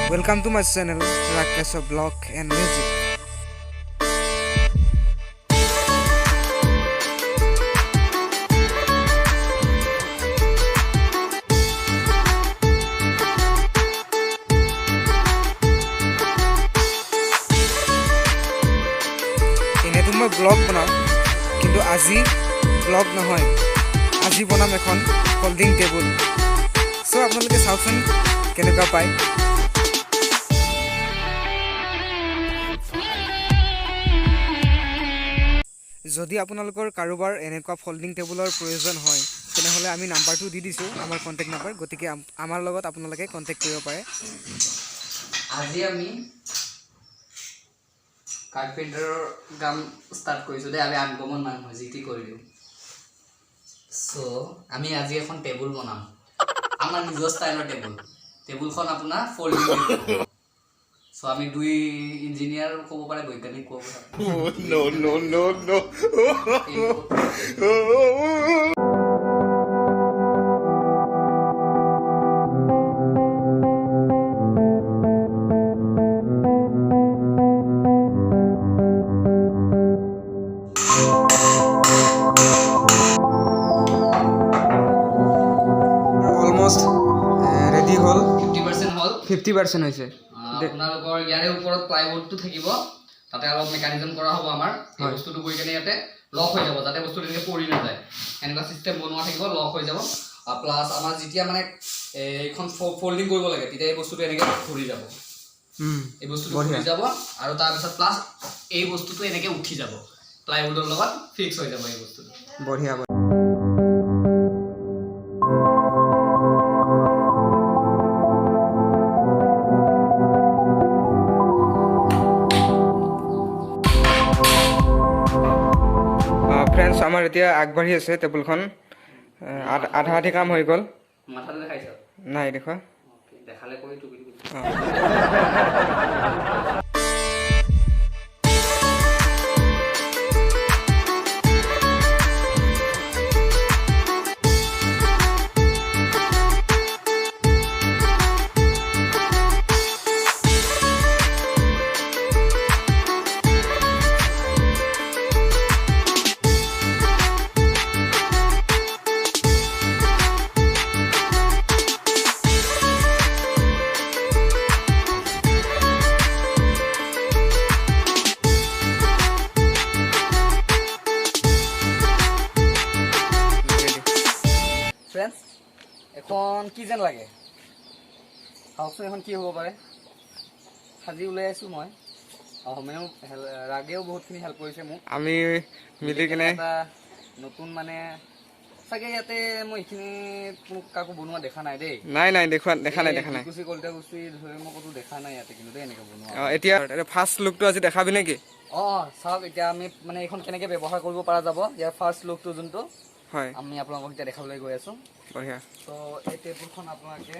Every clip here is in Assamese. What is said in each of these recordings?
Welcome to my channel Rakesh Vlog and Music. এনেইতো মই ব্লগ বনাওঁ, কিন্তু আজি ব্লগ নহয়, আজি বনাম এখন ফল্ডিং টেবুল। চ' আপোনালোকে চাওকচোন কেনেকুৱা পায়। যদি আপোনালোকৰ কাৰোবাৰ এনেকুৱা ফল্ডিং টেবুলৰ প্ৰয়োজন হয়, তেনেহ'লে আমি নাম্বাৰটো দি দিছোঁ, আমাৰ কণ্টেক্ট নাম্বাৰ। গতিকে আমাৰ লগত আপোনালোকে কণ্টেক্ট কৰিব পাৰে। আজি আমি কাৰ্পেণ্টাৰৰ কাম ষ্টাৰ্ট কৰিছোঁ দেই। আমি আনকমন মানুহ, যি টি কৰি দিওঁ। চ' আমি আজি এখন টেবুল বনাম, আমাৰ নিজৰ ষ্টাইলৰ টেবুল। টেবুলখন আপোনাৰ ফল্ডিং। চ' আমি দুই ইঞ্জিনিয়াৰ ক'ব পাৰে, বৈজ্ঞানিক ক'ব পাৰে। No, no, no, no. Almost ready হ'ল। 50% হ'ল। 50% হৈছে। আপোনালোকৰ ইয়াৰে ওপৰত প্লাইউডটো থাকিব, তাতে অলপ মেকানিজম কৰা হ'ব আমাৰ। এই বস্তুটো গৈ কেনে ইয়াতে লক হৈ যাব, যাতে বস্তুটো এনেকৈ পৰি নাযায়। এনেকুৱা চিষ্টেম বনোৱা থাকিব, লক হৈ যাব। প্লাছ আমাৰ যেতিয়া মানে এইখন ফল্ডিং কৰিব লাগে, তেতিয়া এই বস্তুটো এনেকৈ ঘূৰি যাব। এই বস্তুটো ঘূৰি যাব আৰু তাৰপিছত প্লাছ এই বস্তুটো এনেকৈ উঠি যাব, প্লাইউডৰ লগত ফিক্স হৈ যাব এই বস্তুটো। বঢ়িয়া। ফ্ৰেণ্ডছ, আমাৰ এতিয়া আগবাঢ়ি আছে টেবুলখন। আধা আধি কাম হৈ গ'ল। মাথাটো দেখাইছ? নাই দেখুৱা। দেখালে কৈ টুকি টুকি। অঁ। ফ্ৰেণ্ডছ, এখন কি যেন লাগে চাওকচোন, এখন কি হ'ব পাৰে? সাজি ওলাই আছোঁ মই আৰু হোমেনেও, ৰাগেও বহুতখিনি হেল্প কৰিছে মোক। আমি মিলি কেনে এটা নতুন মানে চাগে ইয়াতে মই এইখিনি কোনো কাকো বনোৱা দেখা নাই দেই। নাই নাই, দেখুৱা দেখা নাই, দেখা নাই। কুচি কলিতা কুচি ধৰি মই ক'তো দেখা নাই ইয়াতে কিন্তু দেই এনেকে বনোৱা। অঁ, এতিয়া ফাৰ্ষ্ট লুকটো আজি দেখাবি নেকি? অঁ, চাওক, এতিয়া আমি মানে এইখন কেনেকে ব্যৱহাৰ কৰিব পৰা যাব, ইয়াৰ ফাৰ্ষ্ট লুকটো যোনটো আমি আপোনালোকক এতিয়া দেখাবলৈ গৈ আছোঁ। বঢ়িয়া। ত' এই টেবুলখন আপোনালোকে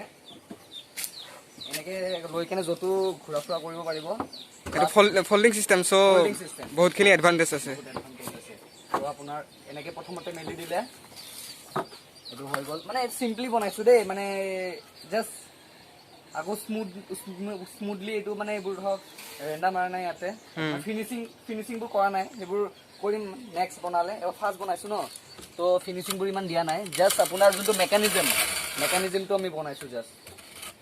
এনেকে লৈ কেনে য'তো ঘূৰা ফুৰা কৰিব পাৰিব। এইটো ফল্ডিং চিষ্টেম, চ' Folding system। বহুতখিনি এডভান্টেজ আছে। বহুত advantage আছে। ত' আপোনাৰ এনেকে প্ৰথমতে মেলি দিলে এইটো হৈ গ'ল। মানে চিম্পলি বনাইছোঁ দেই, মানে জাষ্ট আকৌ স্মুথলি এইটো মানে এইবোৰ ধৰক ৰেণ্ডা মাৰা নাই ইয়াতে, ফিনিচিংবোৰ কৰা নাই, সেইবোৰ কৰিম নেক্সট বনালে। এবাৰ ফাৰ্ষ্ট বনাইছোঁ ন, ত' ফিনিচিংবোৰ ইমান দিয়া নাই। জাষ্ট আপোনাৰ যোনটো মেকানিজমটো আমি বনাইছোঁ। জাষ্ট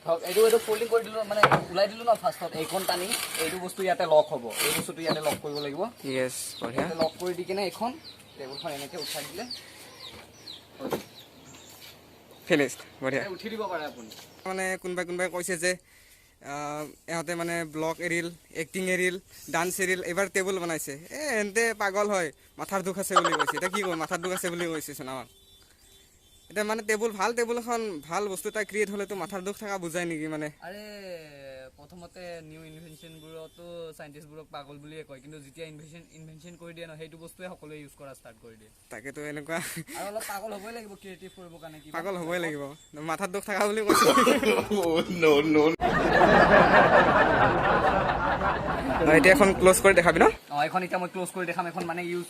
ধৰক এইটো ফল্ডিং কৰি দিলোঁ, মানে ওলাই দিলোঁ ন ফাৰ্ষ্টত, এইখন টানি এইটো বস্তু ইয়াতে লক হ'ব। এই বস্তুটো ইয়াতে লক কৰিব লাগিব। য়েছ, বঢ়িয়া। ইয়াতে লক কৰি দি কেনে এইখন টেবুলখন এনেকে উঠাই দিলে ফিনিছড, বঢ়িয়া। উঠি দিব পাৰে আপুনি। মানে কোনোবাই কোনোবাই কৈছে যে ইহঁতে মানে ব্লগ এৰিল, এক্টিং এৰিল, ডান্স এৰিল, এইবাৰ টেবুল বনাইছে, এহেঁতে পাগল হয়, মাথাৰ দুখ আছে বুলি কৈছে। এতিয়া কি কম, মাথাৰ দুখ আছে বুলি কৈছেচোন আমাক। এতিয়া মানে টেবুল, ভাল টেবুল এখন, ভাল বস্তু এটা ক্ৰিয়েট হ'লেতো মাথাৰ দুখ থকা বুজাই নেকি মানে? আৰে, প্ৰথমতে নিউ ইনভেনশ্যনবোৰতো চাইণ্টিষ্টবোৰক পাগল বুলিয়ে কয়, কিন্তু যেতিয়া ইনভেনশ্যন কৰি দিয়ে ন, সেইটো বস্তুৱে সকলোৱে ইউজ কৰা ষ্টাৰ্ট কৰি দিয়ে। তাকেতো, এনেকুৱা। আৰু অলপ পাগল হ'বই লাগিব ক্ৰিয়েটিভ কৰিবৰ কাৰণে কিবা। পাগল হ'বই লাগিব, মাথাৰ দুখ থকা বুলি কৈছে। No, no. এতিয়া এখন ক্ল'জ কৰি দেখাবি ন? অঁ, এখন এতিয়া মই ক্ল'জ কৰি দেখাম। এখন মানে ইউজ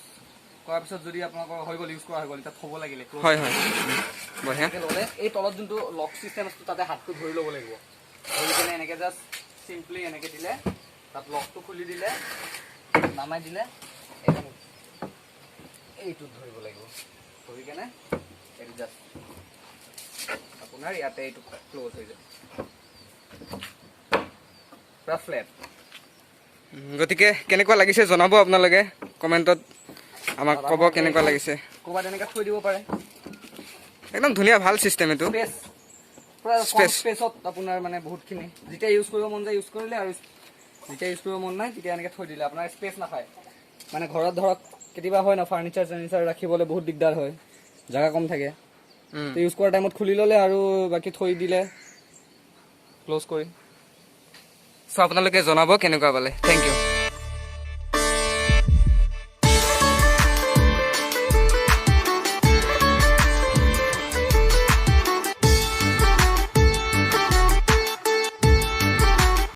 কৰাৰ পিছত যদি আপোনালোকৰ হৈ গ'ল, ইউজ কৰা হৈ গ'ল, এতিয়া থ'ব লাগিলে close। হয় হয়, বঢ়িয়া। এনেকে ল'লে এই তলত যোনটো লক চিষ্টেম আছে, তাতে হাতটো ধৰি ল'ব লাগিব। ধৰি কেনে এনেকে জাষ্ট চিম্পলি এনেকৈ দিলে, তাত লকটো খুলি দিলে, নামাই দিলে, এইখন এইটোত ধৰিব লাগিব। ধৰি কেনে এইটো জাষ্ট আপোনাৰ ইয়াতে এইটো ক্ল'জ হৈ যাব, পূৰা ফ্লেট। গতিকে কেনেকুৱা লাগিছে জনাব আপোনালোকে কমেণ্টত, আমাক ক'ব কেনেকুৱা লাগিছে। ক'ৰবাত এনেকৈ থৈ দিব পাৰে। একদম ধুনীয়া, ভাল চিষ্টেম এইটো। স্পেচ পুৰা কম। Space. স্পেচত আপোনাৰ মানে বহুতখিনি, যেতিয়া ইউজ কৰিব মন যায় ইউজ কৰিলে, আৰু যেতিয়া ইউজ কৰিব মন নাই তেতিয়া এনেকৈ থৈ দিলে আপোনাৰ স্পেচ নাখায়। মানে ঘৰত ধৰক কেতিয়াবা হয় ন, ফাৰ্নিচাৰ চাৰ্নিচাৰ ৰাখিবলৈ বহুত দিগদাৰ হয়, জেগা কম থাকে। তো ইউজ কৰা টাইমত খুলি ল'লে আৰু বাকী থৈ দিলে ক্ল'জ কৰি। চ' আপোনালোকে জনাব কেনেকুৱা পালে। Thank U.